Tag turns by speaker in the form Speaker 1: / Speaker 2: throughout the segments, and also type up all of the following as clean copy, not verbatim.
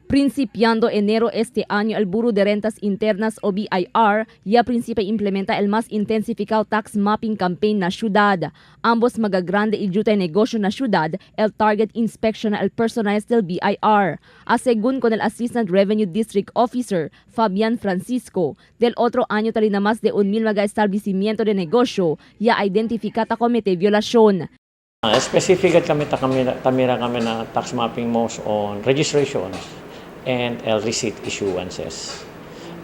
Speaker 1: Principiando enero este año, el Bureau de Rentas Internas o BIR ya principia implementa el más intensificado tax mapping campaign na ciudad. Ambos magagrande y yuta negosyo na ciudad, el target inspection el personalized del BIR. A según con el Assistant Revenue District Officer, Fabian Francisco, del otro año talina más de 1,000 maga establecimiento de negosyo ya identificata comete violación.
Speaker 2: Specific kami tamira kami na tax mapping most on registrations and el receipt issuances.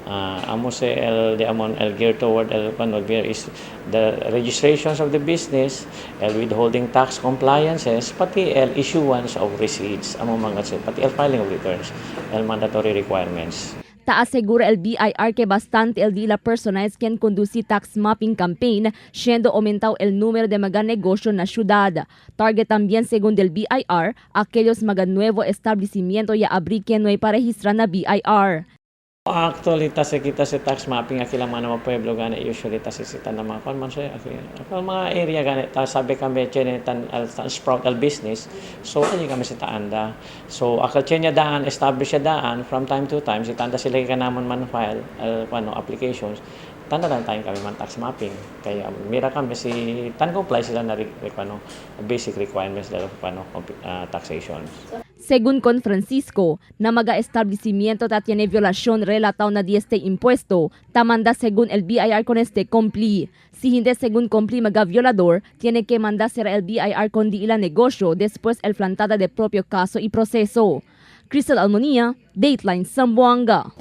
Speaker 2: Amo se el de amon el gear toward el ano is the registrations of the business, el withholding tax compliances, pati el issuance of receipts, amo mga se, pati el filing of returns, el mandatory requirements.
Speaker 1: Ta asegura el BIR que bastante el día personas quien conduce tax mapping campaign, siendo aumentado el número de mga negosyo na ciudad. Target también según del BIR, aquellos mga nuevo establecimiento ya abri que no hay para registrar na BIR.
Speaker 2: Actually, ta se kita sa tax mapping akila mga mga pueblo gani usually ta sita na mga kon man siya ako mga area gani ta sabi kami chene tan al tan sprout al business, so ani kami sa taanda, so akal chenya daan establish siya daan from time to time si tanda sila kanamon man file al ano applications tanda tan tayo kami man tax mapping kaya mira kami si tan comply sila na ano, basic requirements dalo ano taxation.
Speaker 1: Según con Francisco, na maga establecimiento ta tiene violación relatado na di este impuesto, tamanda según el BIR con este cumpli. Si hindi según cumpli maga violador, tiene que mandar ser el BIR con di ila negosyo después el plantada de propio caso y proceso. Crystal Almonia, Dateline Zamboanga.